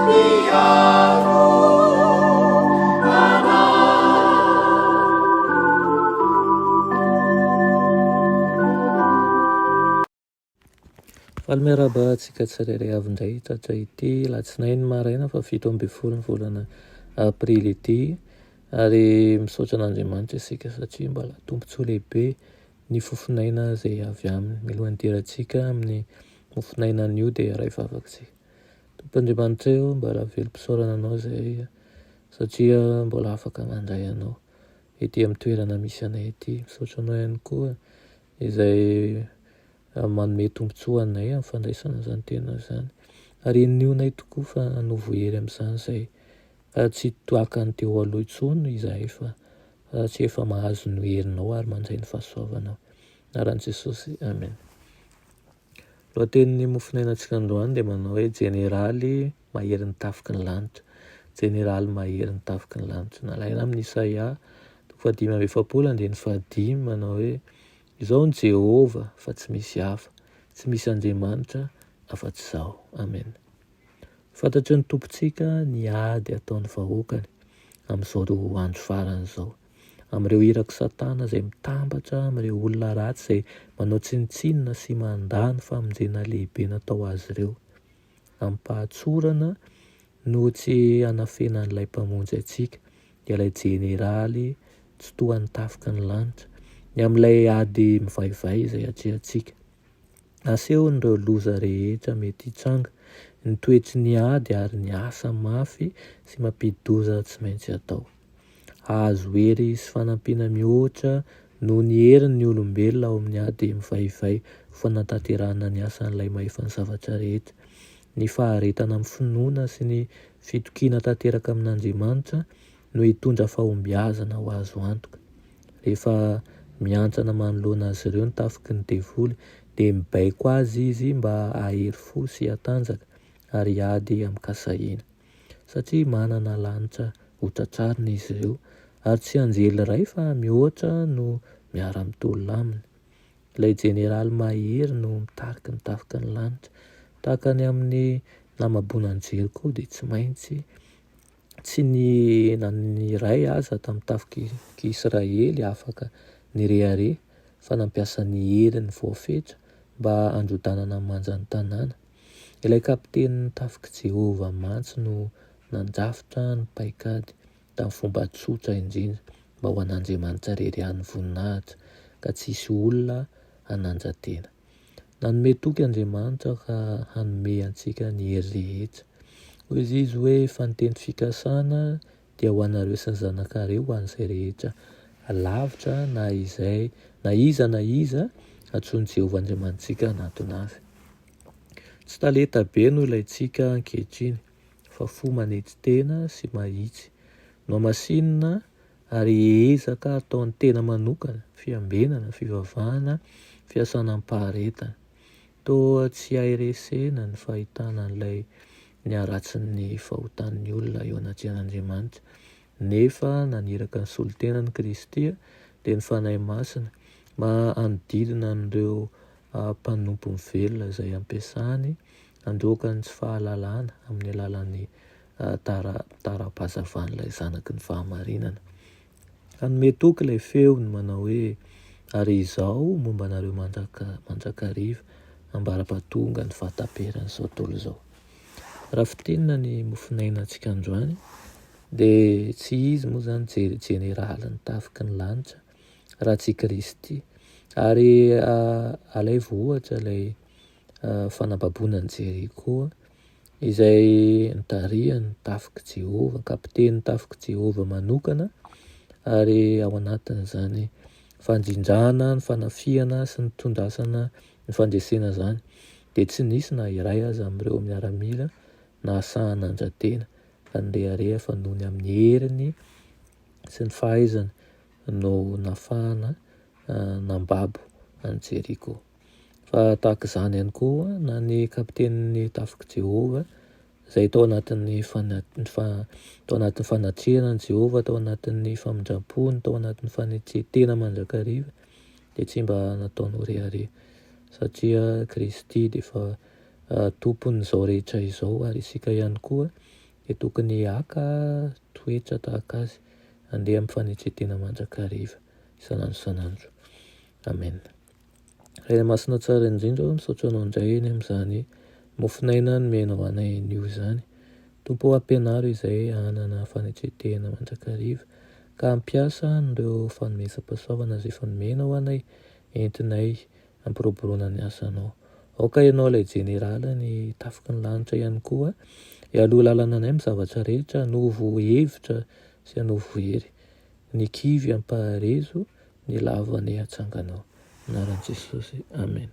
Mpiaro anay. Faly miarahaba antsika tsirairay avy indray tratra ity alatsinainy maraina faha 17 ny volana aprily ity ary misaotra an'Andriamanitra isika satria mbola tombontsoa lehibe ny fofonaina izay avy aminy. Mialohan'ny hidirantsika amin'ny mofonaina anio dia iray vavaka isika. Tompo Andriamanitra ô, mbola velom-pisaorana Anao izahay satria mbola afaka mandray Anao ety amin'ny toerana misy anay ety. Misaotra Anao ihany koa izay manome tombontsoa anay amin'ny fandraisana izany teninao izany. Ary inoanay tokoa fa hanovo hery amin'izany izay ka tsy toaka ny teo aloha intsony izahay fa tsy efa mahazo ny herinao ary mandray ny fahasoavanao. Anaran'i Jesosy, Amen. Lohatenin'ny mofonainantsika androany dia manao hoe Jeneraly maherin'ny tafiky ny lanitra. Jeneraly maherin'ny tafiky ny lanitra. Nalaina amin'i Isaia toko fahadimy amby efapolo andininy fahadimy manao hoe Izao ny Jehovah fa tsy misy hafa, tsy misy Andriamanitra afa-tsy Izaho. Amen. Fantatry ny Tompontsika ny ady ataon'ny vahoakany amin'izao andro farany izao. Amin'ireo irak'i Satana izay mitambatra amin'ireo olona ratsy izay manao tsinontsinona sy mandà ny famonjena lehibe natao azy ireo. Amim-pahatsorana no tsy hanafenan'ilay Mpamonjy antsika, dia ilay Jeneraly tsy toa ny tafiky ny lanitra, ny amin'ilay ady mivaivay izay atrehantsika. Asehon'ireo loza rehetra mety hitranga, ny toetry ny ady ary ny asa mafy sy mampidi-doza tsy maintsy atao. Hahazo hery sy fanampiana mihoatra noho ny heriny ny olombelona ao amin'ny ady mivaivay ho fanatanterahana ny asan'ilay Mahefa ny zavatra rehetra. Ny faharetana amin'ny finoana sy ny fitokiana tanteraka amin'Andriamanitra no hitondra fahombiazana ho azo antoka. Rehefa mihantsana manoloana azy ireo ny tafiky ny devoly, dia mibaiko azy izy mba hahery fo sy hatanjaka ary hiady amin-kasahiana. Satria manana lanitra hotratrarina izy ireo, ary tsy anjely iray fa mihoatra no miara-mitolona aminy. Ilay jeneraly mahery no mitarika ny tafiky ny lanitra. Tahaka ny amin'ny namaboana an'i Jeriko dia tsy maintsy Tsy ny na ny iray aza tamin'ny tafik'i Israely afaka nirehareha fa nampiasa ny heriny voafetra mba handrodanana ny manjan'ny tanàna. Ilay kapitenin'ny tafik'i Jehovah mantsy no nandrafitra ny paikady tamin'ny fomba tsotra indrindra mba ho an'Andriamanitra irery ihany ny voninahitra, ka tsy hisy olona hananja-tena. Nanome toky Andriamanitra ka hanome antsika ny hery rehetra. Hoy Izy hoe, Fa ny teny fikasana dia ho anareo sy ny zanakareo ho an'izay rehetra lavitra na izay na iza na iza antsoin'i Jehovah Andriamanitsika hanatona azy. Tsy talenta be no ilaintsika ankehitriny, fa fo manetry tena sy mahitsy. Nohamasinina ary ezaka ataon'ny tena manokana, fiambenana, fivavahana, fiasana amim-paharetana. Toa tsy hay resena ny fahitana an'ilay ny haratsin'ny fahotan'ny olona eo anatrehan'Andriamanitra. Nefa naniraka ny solontenany Kristy, dia ny Fanahy Masina, mba hanodidina an'ireo mpanompony velona izay ampiasany handroaka ny tsy fahalalana amin'ny alalan'ny tara-pahazavan'ilay Zanaky ny fahamarinana. Hanome toky ilay feony manao hoe, Ary Izaho momba anareo mandrakariva, ambara-pahatonga ny fahataperan'izao tontolo izao. Raha fintinina ny mofonainantsika androany, dia tsy izy moa izany jeneralin'ny tafiky ny lanitra, raha tsy i Kristy. Ary alaivo ohatra ilay fanababoana an'i Jeriko, izay nitarihan'ny tafik'i Jehovah, kapitenin'ny tafik'i Jehovah manokana, ary ao anatin'izany fandrindrana, ny fanafihana sy ny tondrasana ny fandresena izany, dia tsy nisy na iray aza amin'ireo miaramila nahasahy nandra-tena, fa nirehareha fa noho ny amin'ny heriny sy ny fahaizany no nafahana nambabo an'i Jeriko. Fa tahaka izany ihany koa, na ny kapitenin'ny tafik'i Jehovah, izay tao anatin'ny tao anatin'ny fanatrehana an'i Jehovah, tao anatin'ny famindram-pony, tao anatin'ny fanetren-tena mandrakariva, dia tsy mba nataony ho rehareha, satria Kristy dia efa Tompon'izao rehetra izao ary isika ihany koa dia tokony haka toetra tahaka Azy, handeha amin'ny fanetren-tena mandrakariva, isan'andro isan'andro. Amen. Ray Masina tsara indrindra ô, misaotra Anao indray eny amin'izany mofon'aina nomenao anay anio izany. Tompo ô, ampianaro izay hanana fanetren-tena mandrakariva, ka hampiasa an'ireo fanomezam-pahasoavana izay efa nomenao anay, entinay hampiroboroana ny asanao. Aoka Ianao ilay Jeneraly ny tafiky ny lanitra ihany koa hialoha lalana anay amin'ny zavatra rehetra, hanovo hevitra sy hanovo hery. Ny kivy ampaharezo, ny lavo anie hatsanganao. Anaran'i Jesosy. Amen.